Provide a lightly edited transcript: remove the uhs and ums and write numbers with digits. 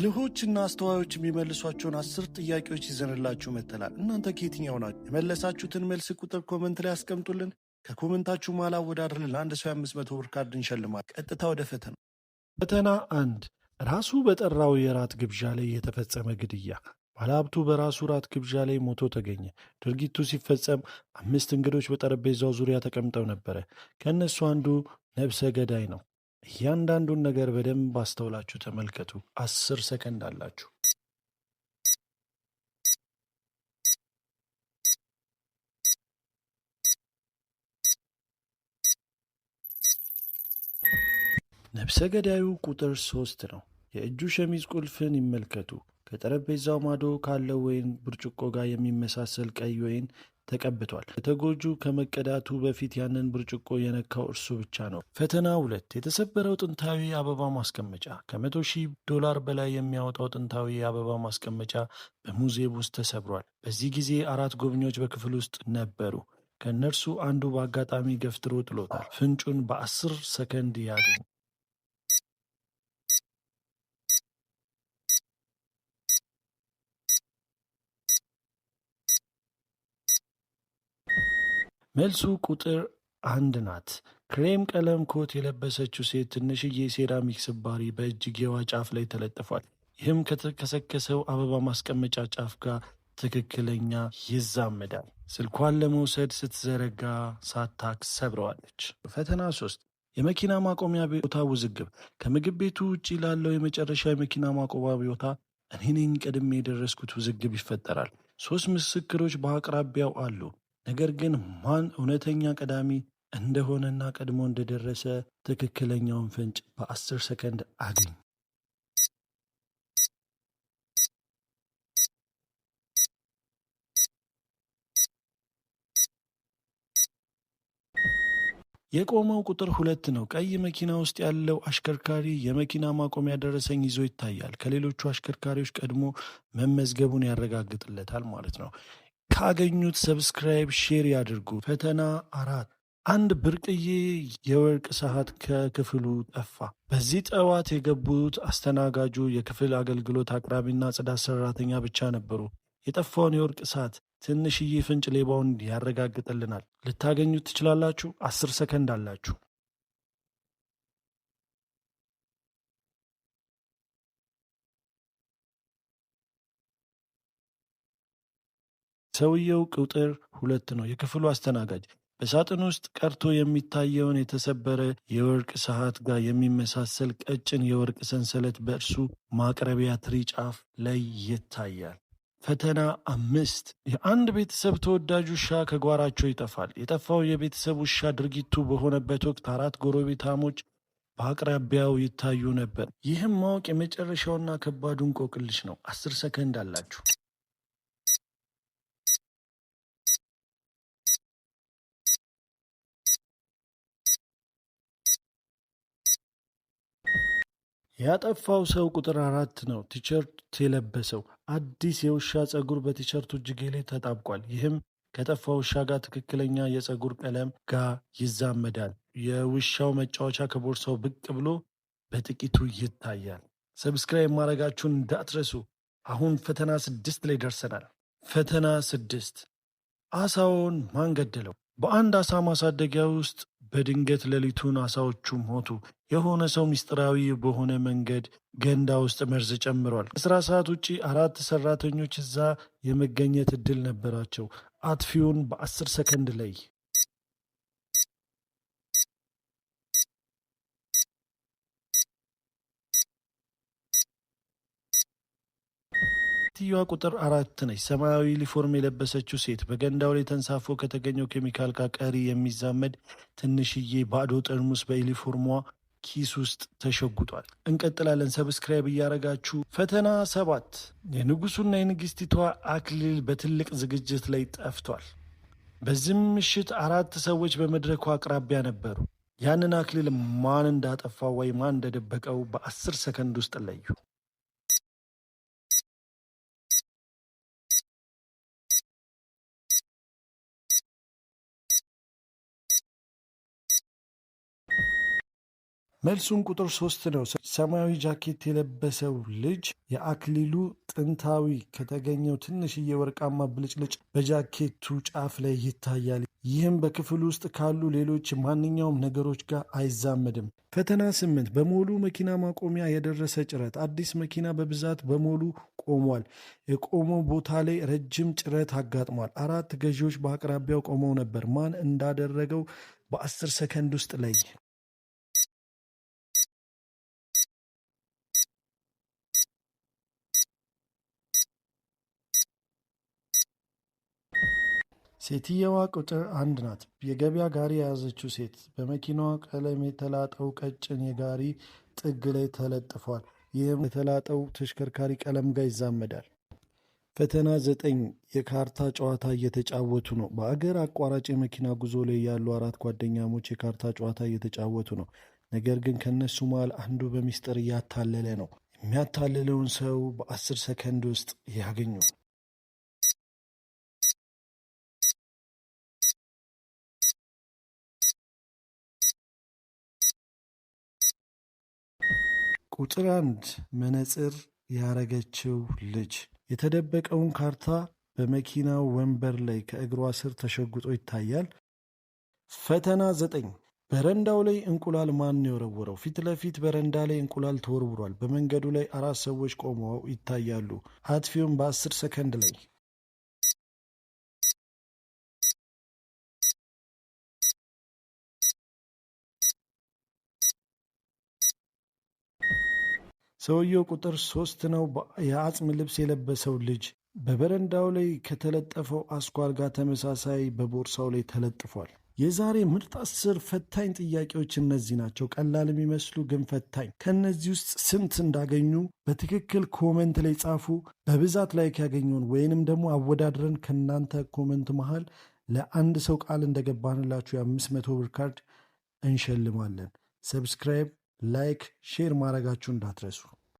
ብልሆችና አስተዋዮች የሚመልሷቸውን 10 ጥያቄዎች ይዘንላችሁ መጥተናል። እናንተ ከየትኛው ናችሁ? የመለሳችሁትን መልስ ቁጥር comment ላይ አስቀምጡልን። ከ comment ኣችሁ መሃል አወዳድረን ለአንድ ሰው የ500 ብር ካርድ እንሸልማል። ቀጥታ ወደ ፈተና። ፈተና 1፣ ራሱ በጠራው የራት ግብዣ ላይ የተፈጸመ ግድያ። ባለሀብቱ በራሱ ራት ግብዣ ላይ ሞቶ ተገኘ። ድርጊቱ ሲፈጸም አምስት እንግዶች በጠረጴዛው ዙሪያ ተቀምጠው ነበረ። ከእነሱ አንዱ ነብሰ ገዳይ ነው። እያንዳንዱን ነገር በደንብ አስተውላችሁ ተመልከቱ። 10 ሰከንድ አላችሁ። ነብሰ ገዳዩ ቁጥር 3 ነው። የእጁ ሸሚዝ ቁልፍን ይመልከቱ። ከጠረጴዛው ማዶ ካለው ወይን ብርጭቆ ጋር የሚመሳሰል ቀይ ወይን ተቀብቷል። ተጎጁ ከመቀዳቱ በፊት ያንን ብርጭቆ የነካው እርሱ ብቻ ነው። ፈተና 2፣ የተሰበረው ጥንታዊ አበባ ማስቀመጫ። ከ100,000 ዶላር በላይ የሚያወጣው ጥንታዊ የአበባ ማስቀመጫ በሙዚየም ውስጥ ተሰብሯል። በዚህ ጊዜ አራት ጎብኚዎች በክፍል ውስጥ ነበሩ። ከእነርሱ አንዱ በአጋጣሚ ገፍትሮ ጥሎታል። ፍንጩን በ10 ሰከንድ ያግኙ። መልሱ ቁጥር 1 ናት። ክሬም ቀለም ኮት የለበሰችው ሴት ትንሽዬ ሴራሚክ ስባሪ በእጅጌዋ ጫፍ ላይ ተለጥፏል። ይህም ከተከሰከሰው አበባ ማስቀመጫ ጫፍ ጋር ትክክለኛ ይዛመዳል። ስልኳን ለመውሰድ ስትዘረጋ ሳታክ ሰብረዋለች። ፈተና 3፣ የመኪና ማቆሚያ ቦታ ውዝግብ። ከምግብ ቤቱ ውጭ ላለው የመጨረሻ የመኪና ማቆሚያ ቦታ እኔ ነኝ ቀድሜ የደረስኩት ውዝግብ ይፈጠራል። ሶስት ምስክሮች በአቅራቢያው አሉ። ነገር ግን ማን እውነተኛ ቀዳሚ እንደሆነና ቀድሞ እንደደረሰ ትክክለኛውን ፍንጭ በ10 ሰከንድ አግኝ። የቆመው ቁጥር 2 ነው። ቀይ መኪና ውስጥ ያለው አሽከርካሪ የመኪና ማቆሚያ ደረሰኝ ይዞ ይታያል። ከሌሎቹ አሽከርካሪዎች ቀድሞ መመዝገቡን ያረጋግጥለታል ማለት ነው። ካገኙት subscribe፣ share ያድርጉ። ፈተና 4፣ አንድ ብርቅዬ የወርቅ ሰዓት ከክፍሉ ጠፋ። በዚህ ጠዋት የገቡት አስተናጋጁ፣ የክፍል አገልግሎት አቅራቢና ጽዳት ሰራተኛ ብቻ ነበሩ። የጠፋውን የወርቅ ሰዓት ትንሽዬ ፍንጭ ሌባውን ያረጋግጥልናል። ልታገኙት ትችላላችሁ። 10 ሰከንድ አላችሁ። ሰውየው ቁጥር 2 ነው። የክፍሉ አስተናጋጅ በሳጥን ውስጥ ቀርቶ የሚታየውን የተሰበረ የወርቅ ሰዓት ጋር የሚመሳሰል ቀጭን የወርቅ ሰንሰለት በእርሱ ማቅረቢያ ትሪ ጫፍ ላይ ይታያል። ፈተና 5፣ የአንድ ቤተሰብ ተወዳጅ ውሻ ከጓሯቸው ይጠፋል። የጠፋው የቤተሰብ ውሻ ድርጊቱ በሆነበት ወቅት አራት ጎረቤታሞች በአቅራቢያው ይታዩ ነበር። ይህም ማወቅ የመጨረሻውና ከባዱ እንቆቅልሽ ነው። 10 ሰከንድ አላችሁ። ያጠፋው ሰው ቁጥር 4 ነው። ቲሸርት የለበሰው። አዲስ የውሻ ፀጉር በቲሸርቱ እጅጌ ላይ ተጣብቋል። ይህም ከጠፋው ውሻ ጋር ትክክለኛ የፀጉር ቀለም ጋር ይዛመዳል። የውሻው መጫወቻ ከቦርሳው ብቅ ብሎ በጥቂቱ ይታያል። Subscribe ማድረጋችሁን እንዳትረሱ። አሁን ፈተና 6 ላይ ደርሰናል። ፈተና 6፣ አሳውን ማን ገደለው? በአንድ አሳ ማሳደጊያ ውስጥ በድንገት ሌሊቱን አሳዎቹ ሞቱ። የሆነ ሰው ምስጢራዊ በሆነ መንገድ ገንዳ ውስጥ መርዝ ጨምሯል። ከስራ ሰዓት ውጪ አራት ሰራተኞች እዛ የመገኘት እድል ነበራቸው። አጥፊውን በ10 ሰከንድ ላይ። ሴትየዋ ቁጥር 4 ነች። ሰማያዊ ዩኒፎርም የለበሰችው ሴት በገንዳው ላይ ተንሳፎ ከተገኘው ኬሚካል ጋር ቀሪ የሚዛመድ ትንሽዬ ባዶ ጠርሙስ በዩኒፎርሟ ኪስ ውስጥ ተሸጉጧል። እንቀጥላለን። Subscribe እያደረጋችሁ። ፈተና 7፣ የንጉሱና የንግስቲቷ አክሊል በትልቅ ዝግጅት ላይ ጠፍቷል። በዚህም ምሽት አራት ሰዎች በመድረኩ አቅራቢያ ነበሩ። ያንን አክሊል ማን እንዳጠፋው ወይ ማን እንደደበቀው በ10 ሰከንድ ውስጥ ለዩ። መልሱም ቁጥር 3 ነው። ሰማያዊ ጃኬት የለበሰው ልጅ የአክሊሉ ጥንታዊ ከተገኘው ትንሽዬ ወርቃማ ብልጭልጭ በጃኬቱ ጫፍ ላይ ይታያል። ይህም በክፍል ውስጥ ካሉ ሌሎች ማንኛውም ነገሮች ጋር አይዛመድም። ፈተና 8። በሞሉ መኪና ማቆሚያ የደረሰ ጭረት። አዲስ መኪና በብዛት በሞሉ ቆሟል። የቆመው ቦታ ላይ ረጅም ጭረት አጋጥሟል። አራት ገዢዎች በአቅራቢያው ቆመው ነበር። ማን እንዳደረገው በ10 ሰከንድ ውስጥ ለይ። ሴትየዋ ቁጥር 1 ናት። የገበያ ጋሪ የያዘችው ሴት በመኪናዋ ቀለም የተላጠው ቀጭን የጋሪ ጥግ ላይ ተለጥፏል። ይህም የተላጠው ተሽከርካሪ ቀለም ጋር ይዛመዳል። ፈተና 9። የካርታ ጨዋታ እየተጫወቱ ነው። በአገር አቋራጭ የመኪና ጉዞ ላይ ያሉ አራት ጓደኛሞች የካርታ ጨዋታ እየተጫወቱ ነው። ነገር ግን ከእነሱ መሃል አንዱ በሚስጥር እያታለለ ነው። የሚያታልለውን ሰው በ10 ሰከንድ ውስጥ ያገኙ። ቁጥር 1 መነጽር ያረገችው ልጅ የተደበቀውን ካርታ በመኪናው ወንበር ላይ ከእግሯ ስር ተሸጉጦ ይታያል። ፈተና 9። በረንዳው ላይ እንቁላል ማን ነው የወረወረው? ፊት ለፊት በረንዳ ላይ እንቁላል ተወርውሯል። በመንገዱ ላይ አራት ሰዎች ቆመው ይታያሉ። አጥፊውም በ10 ሰከንድ ላይ። ሰውየው ቁጥር 3 ነው። የአጽም ልብስ የለበሰው ልጅ በበረንዳው ላይ ከተለጠፈው አስኳል ጋር ተመሳሳይ በቦርሳው ላይ ተለጥፏል። የዛሬ ምርጥ 10 ፈታኝ ጥያቄዎች እነዚህ ናቸው። ቀላል የሚመስሉ ግን ፈታኝ። ከእነዚህ ውስጥ ስንት እንዳገኙ በትክክል comment ላይ ጻፉ። በብዛት like ያገኘውን ወይንም ደግሞ አወዳድረን ከእናንተ comment መሃል ለአንድ ሰው ቃል እንደገባንላችሁ የ500 ብር ካርድ እንሸልማለን። Subscribe፣ like፣ share ማድረጋችሁ እንዳትረሱ።